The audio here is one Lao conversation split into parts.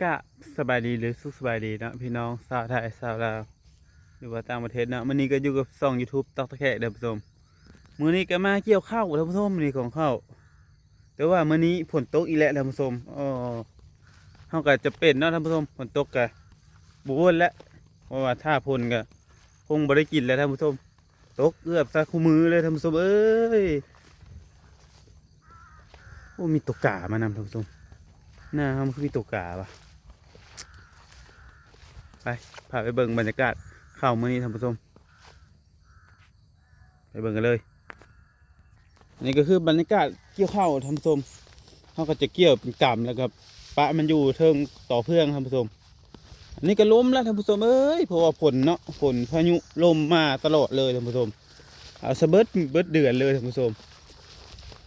ກະສະບາຍດີ ຫຼື ສຸກສະບາຍດີເນາະ ພີ່ນ້ອງຊາວໄທ ຊາວລາວ ຫຼືວ່າຕ່າງປະເທດເນາະ. ມື້ນີ້ກໍຢູ່ກັບຊ່ອງ YouTube ຕັກຕະແຄກເດີທ່ານຜູ້ຊົມ. ມື້ນີ້ກໍມາກ່ຽວເຂົ້າທ່ານຜູ້ຊົມ ນີ້ຂອງເຂົ້າ ແຕ່ວ່າມື້ນີ້ຝົນຕົກອີກແລ້ວທ່ານຜູ້ຊົມ. ເອີ ເຮົາກໍຈຳເປັນເນາະທ່ານຜູ້ຊົມ ຝົນຕົກກໍບໍ່ວົນແລ້ວ ເພາະວ່າຖ້າຝົນກໍຄົງບໍ່ໄດ້ກິນແລ້ວທ່ານຜູ້ຊົມ. ຕົກເກືອບຊະຄູ່ມື້ເລີຍທ່ານຜູ້ຊົມເອີຍ. ໂອ້ ມີຕົວກາມານຳທ່ານຜູ້ຊົມ. ໜ້າເຮົາມັນຄືມີຕົວກາວະ. ໄປ ພາໄປເບິ່ງບັນຍາກາດເຂົ້າມື້ນີ້ທ່ານຜູ້ຊົມ. ໄປເບິ່ງກັນເລີຍ. ນີ້ກໍຄືບັນຍາກາດກ່ຽວເຂົ້າທ່ານຜູ້ຊົມ. ເຮົາກໍຈະກ່ຽວເປັນກຳ ແລ້ວກໍປະມັນຢູ່ເທິງຕໍເຟືອງທ່ານຜູ້ຊົມ. ອັນນີ້ກໍລົມແລ້ວທ່ານຜູ້ຊົມເອີຍ ເພາະວ່າຝົນເນາະ ຝົນພາຍຸລົມມາຕະຫຼອດເລີຍທ່ານຜູ້ຊົມ. ເອົາຊະເບິດ ເບິດເດືອນເລີຍທ່ານຜູ້ຊົມ.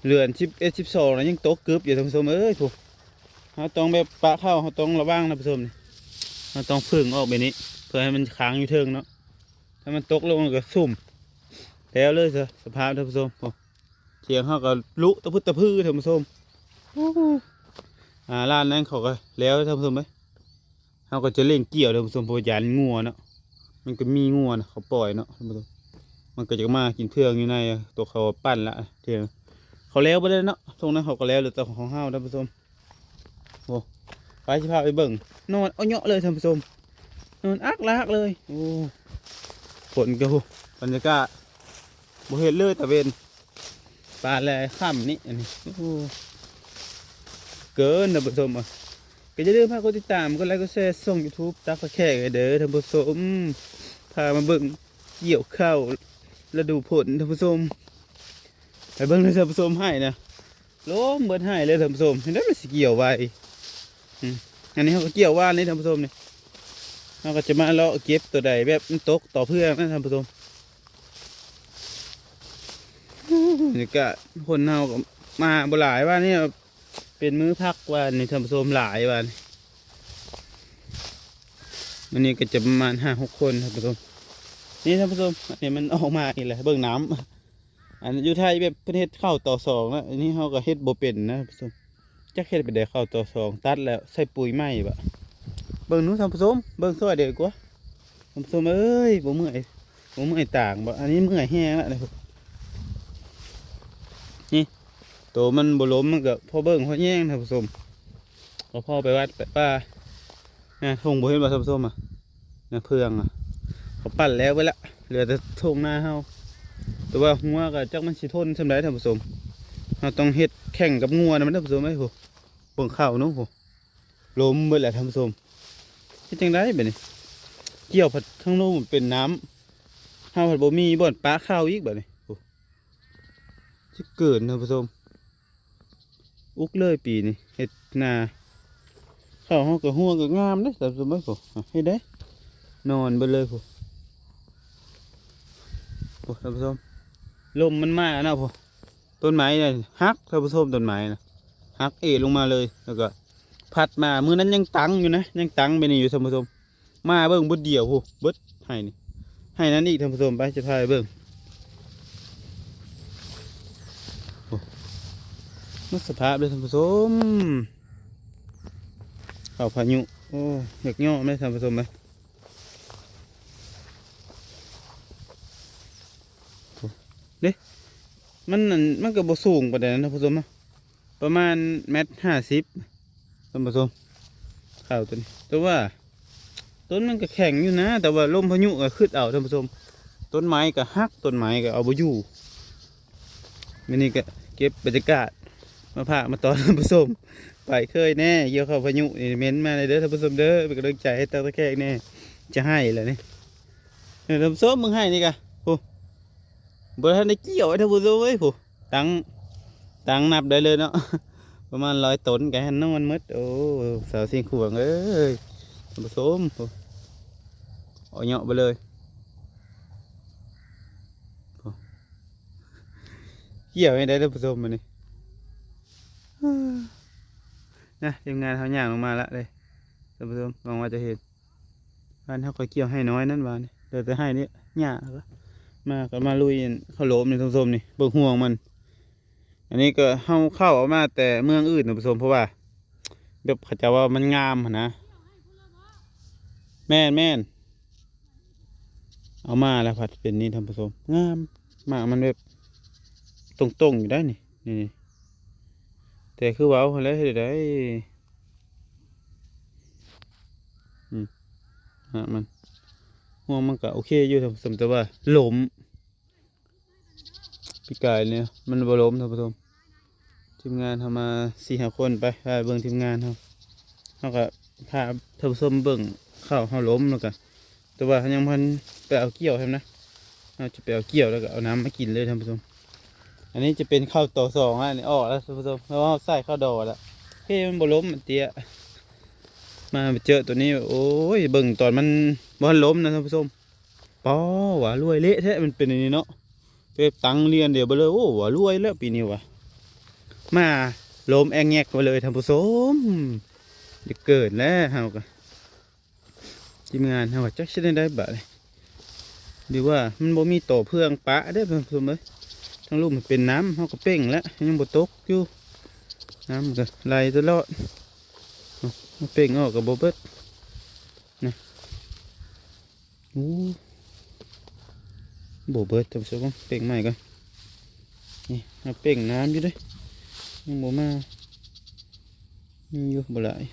ເດືອນສິບເອັດ ສິບສອງນະ ຍັງຕົກກຶບຢູ່ທ່ານຜູ້ຊົມເອີຍ. ພຸ້ນ ເຮົາຕ້ອງແບບປະເຂົ້າ ເຮົາຕ້ອງລະວັງນະທ່ານຜູ້ຊົມ. ເຮົາຕ້ອງເຜິ້ງອອກແບບນີ້ ເພື່ອໃຫ້ມັນຄ້າງຢູ່ເທິງເນາະ. ຖ້າມັນຕົກລົງແລ້ວກໍຊຸ່ມແລ້ວເລີຍ ສະ ສະພາບທ່ານຜູ້ຊົມ. ໂອ້ ຖຽງເຮົາກໍລຸຕະພຶດຕະພືທ່ານຜູ້ຊົມ. ໂອ້ ອ່າ ລ້ານນັ້ນເຂົາກໍແລ້ວທ່ານຜູ້ຊົມເອີຍ. ເຮົາກໍຈະເລັ່ງກ່ຽວທ່ານຜູ້ຊົມ ເພາະວ່າຢ້ານງົວເນາະ. ມັນກໍມີງົວນະ ເຂົາປ່ອຍເນາະທ່ານຜູ້ຊົມ. ມັນກໍຈະມາກິນເຟືອງຢູ່ໃນ ຕົວເຂົາປັ່ນລະ ຖຽງເຂົາແລ້ວເບິດແລ້ວເນາະ. ທົ່ງນັ້ນເຂົາກໍແລ້ວ ເຫຼືອແຕ່ຂອງເຮົາທ່ານຜູ້ຊົມ. ໂອ້ ໄປຊິພາໄປເບິ່ງ. ນອນເອົາເຍາະເລີຍທ່ານຜູ້ຊົມ ນອນອັກລະຮັກເລີຍ. ໂອ້ ຝົນກໍ ບັນຍາກາດບໍ່ເຮັດເລີຍຕາເວັນ ປານແລຄ່ຳນີ້. ອັນນີ້ ໂອ້ ເກີນທ່ານຜູ້ຊົມ. ກໍຢ່າລືມພາກົດຕິດຕາມ ກົດໄລ ກົດແຊ ຊ່ອງ YouTube ຕັກຕະແຄກເດີທ່ານຜູ້ຊົມ. ພາມາເບິ່ງກ່ຽວເຂົ້າລະດູຝົນທ່ານຜູ້ຊົມ. ໄປເບິ່ງເດີທ່ານຜູ້ຊົມ ໄຮ່ນະ ລົມເບິດໄຮ່ເລີຍທ່ານຜູ້ຊົມ. ເຫັນໄດ້ມັນຊິກ່ຽວໄວ. ອືມ ອັນນີ້ເຮົາກໍກ່ຽວວານນີ້ທ່ານຜູ້ຊົມນີ້. ເຮົາກໍຈະມາເລາະເກັບຕົວໃດແບບມັນຕົກຕໍ່ເພື່ອນນະທ່ານຜູ້ຊົມ. ນີ້ກະຄົນເຮົາກໍມາບໍ່ຫຼາຍ ວານນີ້ເປັນມື້ພັກ ວານນີ້ທ່ານຜູ້ຊົມ ຫຼາຍ ວານນີ້. ມື້ນີ້ກໍຈະປະມານຫ້າຫົກຄົນທ່ານຜູ້ຊົມ. ນີ້ທ່ານຜູ້ຊົມ ອັນນີ້ມັນອອກມາອີກແລ້ວ ເບິ່ງນ້ຳ. ອັນຢູ່ໄທແບບເພິ່ນເຮັດເຂົ້າຕໍ່ສອງນະ ອັນນີ້ເຮົາກໍເຮັດບໍ່ເປັນນະທ່ານຜູ້ຊົມ. ຈັກເຮັດແບບໃດເຂົ້າຕໍ່ສອງ ຕັດແລ້ວໃສ່ປຸ໋ຍໃໝ່ບໍ? ເບິ່ງດູທ່ານຜູ້ຊົມ ເບິ່ງຊ່ອຍເດີກວ່າ ທ່ານຜູ້ຊົມເອີຍ. ບໍ່ເມື່ອຍ ບໍ່ເມື່ອຍຕາງບໍ? ອັນນີ້ເມື່ອຍແຮງລະ. ນີ້ ໂຕມັນບໍ່ລົ້ມ ມັນກໍພໍເບິ່ງພໍແຍງທ່ານຜູ້ຊົມ. ກໍພໍໄປວັດໄປວ່າ ນະ ທົ່ງບໍ່ເຫັນບໍ່ທ່ານຜູ້ຊົມອະ? ນະ ເຟືອງອະ ເຂົາປັ່ນແລ້ວໄປລະ ເຫຼືອແຕ່ທົ່ງນາເຮົາ. ແຕ່ວ່າຫົວກໍຈັກມັນຊິທົນສ່ຳໃດທ່ານຜູ້ຊົມ. ເຮົາຕ້ອງເຮັດແຂ່ງກັບງົວນຳມັນທ່ານຜູ້ຊົມເອີຍ. ໂອ້ ເບິ່ງເຂົ້າໜູ ໂອ້ ລົມເບິດແລ້ວທ່ານຜູ້ຊົມ. ເຮັດຈັ່ງໃດບາດນີ້? ກ່ຽວພັດທາງໂນ້ນເປັນນ້ຳ ເຮົາພັດບໍ່ມີບ່ອນປະເຂົ້າອີກບາດນີ້. ໂອ້ ຊິເກີນທ່ານຜູ້ຊົມ ອຸກເລີຍປີນີ້ເຮັດນາ. ເຂົ້າເຮົາກໍຮົວກໍງາມເດ້ທ່ານຜູ້ຊົມເອີຍ. ໂອ້ ເຮັດໄດ້ ນອນເບິດເລີຍພຸ້ນ. ໂອ້ ທ່ານຜູ້ຊົມ ລົມມັນມາແລ້ວເນາະ. ໂອ້ ຕົ້ນໄມ້ນະຫັກທ່ານຜູ້ຊົມ ຕົ້ນໄມ້ນະຫັກເອລົງມາເລີຍ ແລ້ວກໍພັດມາ. ມື້ນັ້ນຍັງຕັງຢູ່ນະ ຍັງຕັງແບບນີ້ຢູ່ທ່ານຜູ້ຊົມ. ມາເບິ່ງບົດດຽວພຸ້ນ ເບິດໄຮ່ນີ້ ໄຮ່ນັ້ນອີກທ່ານຜູ້ຊົມ. ໄປ ຈະພາໄປເບິ່ງ. ໂອ້ ໝົດສະພາບເລີຍທ່ານຜູ້ຊົມ ເຂົ້າພາຍຸ. ໂອ້ ຢາກຍ້ອມເລີຍທ່ານຜູ້ຊົມເອີຍ. ເດ້ ມັນ ອັນ ມັນກໍບໍ່ສູງປານໃດນະທ່ານຜູ້ຊົມເນາະ ປະມານແມັດຫ້າສິບ ທ່ານຜູ້ຊົມ. ເຂົ້າຕົວນີ້ ແຕ່ວ່າຕົ້ນມັນກໍແຂງຢູ່ນະ ແຕ່ວ່າລົມພາຍຸກໍຄຶດເອົາທ່ານຜູ້ຊົມ. ຕົ້ນໄມ້ກໍຫັກ ຕົ້ນໄມ້ກໍເອົາບໍ່ຢູ່. ມື້ນີ້ກໍເກັບບັນຍາກາດມາຝາກມາຕ້ອນທ່ານຜູ້ຊົມ. ໄປເຄີຍແດ່ ກ່ຽວເຂົ້າພາຍຸນີ້ ເມັນມາແດ່ເດີທ່ານຜູ້ຊົມເດີ ເປັນກຳລັງໃຈໃຫ້ຕັກຕະແຄກແດ່. ຈະໄຫ້ແລ້ວນີ້ ເອີ ທ່ານຜູ້ຊົມ ເບິ່ງໄຮ່ນີ້ກະ ໂອ້ ບໍ່ທັນໄດ້ກ່ຽວ ທ່ານຜູ້ຊົມເອີຍ. ໂອ້ ຕັ້ງ ຕັ້ງນັບໄດ້ເລີຍເນາະ ປະມານຮ້ອຍຕົ້ນກະຫັ້ນນອນໝົດ. ໂອ້ ສາວຊຽງຂວາງເອີຍ ທ່ານຜູ້ຊົມ ໂອ້ ເອົາເຍາະໄປເລີຍ. ໂອ້ ກ່ຽວໃຫ້ໄດ້ທ່ານຜູ້ຊົມມື້ນີ້. ນະ ທີມງານເຮົາຍ່າງລົງມາລະເດ້ທ່ານຜູ້ຊົມ ຫວັງວ່າຈະເຫັນ. ວານເຮົາກໍກ່ຽວໄຮ່ນ້ອຍນັ້ນວານນີ້ ເຫຼືອແຕ່ໄຮ່ນີ້ຫຍ້າ ມາກໍມາລຸຍເຂົ້າໂລມນີ້ທ່ານຜູ້ຊົມນີ້ ເບິ່ງຮວງມັນ. ອັນນີ້ກໍເຮົາເຂົ້າເອົາມາແຕ່ເມືອງອື່ນທ່ານຜູ້ຊົມ ເພາະວ່າແບບເຂົາເຈົ້າວ່າມັນງາມຫັ້ນນະ. ແມ່ນໆ ເອົາມາແລ້ວພັດເປັນນີ້ທ່ານຜູ້ຊົມ ງາມ ໝາກມັນແບບຕົງໆຢູ່ໄດ໋ນີ້ ນີ້ໆ ແຕ່ຄືເວົ້າຫັ້ນແຫຼະ ເຮັດໃດ ອືມ ໝາກມັນ ຮວງມັນກະໂອເຄຢູ່ທ່ານຜູ້ຊົມ ແຕ່ວ່າລົ້ມ ປີກາຍນີ້ມັນບໍ່ລົ້ມທ່ານຜູ້ຊົມ ທີມງານເຮົາມາສີ່ຫ້າຄົນ ໄປ ພາເບິ່ງທີມງານເຮົາ ເຮົາກະພາທ່ານຜູ້ຊົມເບິ່ງເຂົ້າເຮົາລົ້ມ ແລ້ວກະ ແຕ່ວ່າເຮົາຍັງບໍ່ທັນໄປເອົາກ່ຽວຊັ້ນນະ ເຮົາຈະໄປເອົາກ່ຽວ ແລ້ວກະເອົານ້ຳມາກິນເລີຍທ່ານຜູ້ຊົມ ອັນນີ້ຈະເປັນເຂົ້າຕໍສອງແລ້ວ ນີ້ອອກແລ້ວທ່ານຜູ້ຊົມ ເພາະວ່າເຮົາໃສ່ເຂົ້າດໍແລ້ວ ເພມັນບໍ່ລົ້ມ ມັນເຕ້ຍ ມາເຈີໂຕນີ້ ໂອ້ຍ ເບິ່ງຕອນມັນບໍ່ທັນລົ້ມນະທ່ານຜູ້ຊົມ ປ້ອ ວ່າລວຍເລະແທ້ ມັນເປັນອັນນີ້ເນາະ ເປັບຕັງລຽນດຽວໄປເລີຍ ໂອ້ ວ່າລວຍແລ້ວປີນີ້ວ່າ ມາລົ້ມແອງແງກໄປເລີຍທ່ານຜູ້ຊົມ ຈະເກີນແລ້ວເຮົາກະ ທີມງານເຮົາກະຈັກຊິແນວໃດບາດນີ້ ຫຼືວ່າມັນບໍ່ມີຕໍ່ເພື່ອງປະເດ້ທ່ານຜູ້ຊົມເອີຍ ທາງລຸ່ມມັນເປັນນ້ຳ ເຮົາກະເປັ່ງແລ້ວ ຍັງບໍ່ຕົກຢູ່ ນ້ຳມັນກະໄຫຼຕະຫຼອດ ເອົ້າ ເປັ່ງອອກກະບໍ່ເບິດ ນະ ໂອ້ ບໍ່ເບິດທ່ານຜູ້ຊົມ ເປັ່ງໃໝ່ກ່ອນ ນີ້ເຮົາເປັ່ງນ້ຳຢູ່ເດ້ ຍັງບໍ່ມາ ມີຢູ່ບໍ່ຫຼາຍ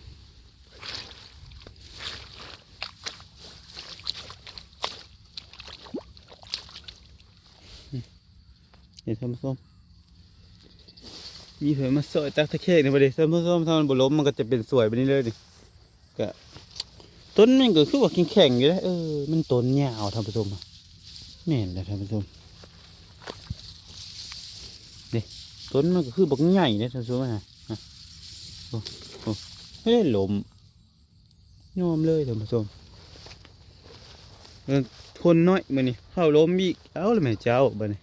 ນີ້ທ່ານຜູ້ຊົມ ມີເພິ່ນມາຊ່ອຍຕັກຕະແຄງນີ້ບໍ່ເດ້ທ່ານຜູ້ຊົມ ຖ້າມັນບໍ່ລົ້ມມັນກະຈະເປັນສວຍແບບນີ້ເລີຍນີ້ ກະ ຕົ້ນມັນກະຄືວ່າແຂງໆຢູ່ເດ້ ເອີ ມັນຕົ້ນຍາວທ່ານຜູ້ຊົມ ແມ່ນແຫຼະທ່ານຜູ້ຊົມ ເດ້ ຕົ້ນມັນກະຄືບັກໃຫຍ່ເດ້ທ່ານຜູ້ຊົມ ໂອ້ ໂອ້ ເຮີ້ຍ ລົ້ມ ຍອມເລີຍທ່ານຜູ້ຊົມ ເອີ ຄົນນ້ອຍມື້ນີ້ເຂົ້າລົ້ມອີກ ເອົາລະແມ່ເຈົ້າ ບາດນີ້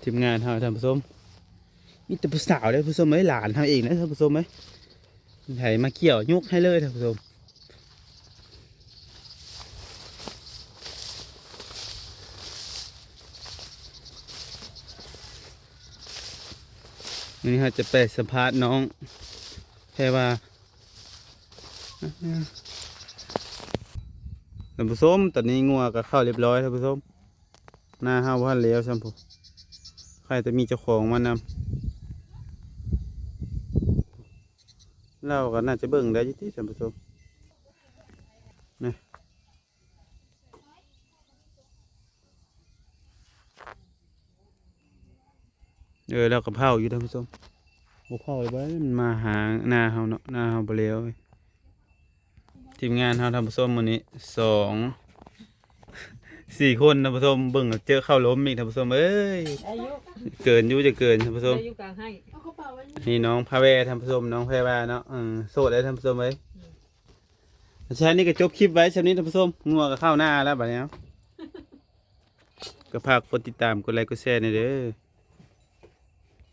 ທີມງານເຮົາທ່ານຜູ້ຊົມ ມີແຕ່ຜູ້ສາວເດ້ທ່ານຜູ້ຊົມເອີຍ ຫຼານເຮົາເອງເດ້ທ່ານຜູ້ຊົມເອີຍ ໃຜມາກ່ຽວຍົກໃຫ້ເລີຍທ່ານຜູ້ຊົມ ມື້ນີ້ເຮົາຈະໄປສຳພາດນ້ອງແພວາ ທ່ານຜູ້ຊົມ ຕອນນີ້ງົວກະເຂົ້າລຽບຮ້ອຍທ່ານຜູ້ຊົມ ນາເຮົາບໍ່ທັນແລ້ວຊ້ຳພຸ້ນ ໃຄ່ແຕ່ມີເຈົ້າຂອງມານຳ ລາວກະໜ້າຈະເບິ່ງໄດ້ຢູ່ຕິທ່ານຜູ້ຊົມ ນະ ເອີ ລາວກະເຝົ້າຢູ່ທ່ານຜູ້ຊົມ ບໍ່ເຝົ້າລະບໍ່ໄດ້ ມັນມາຫານາເຮົາເນາະ ນາເຮົາບໍ່ແລ້ວ ທີມງານເຮົາທ່ານຜູ້ຊົມ ມື້ນີ້ສອງ ສີ່ຄົນທ່ານຜູ້ຊົມ ເບິ່ງເຈີເຂົ້າລົ້ມອີກທ່ານຜູ້ຊົມເອີຍ ໄດ້ຢູ່ ເກີນຢູ່ ຈະເກີນທ່ານຜູ້ຊົມ ໄດ້ຢູ່ກາງໄຮ່ ນີ້ນ້ອງພາແວທ່ານຜູ້ຊົມ ນ້ອງແພວາເນາະ ເອີ ໂສດເດ້ທ່ານຜູ້ຊົມເອີຍ ອືມ ສະນັ້ນນີ້ກະຈົບຄລິບໄວ້ຊ່ຳນີ້ທ່ານຜູ້ຊົມ ງົວກະເຂົ້ານາແລ້ວບາດນີ້ ກະຝາກກົດຕິດຕາມ ກົດໄລ ກົດແຊແດ່ເດີ.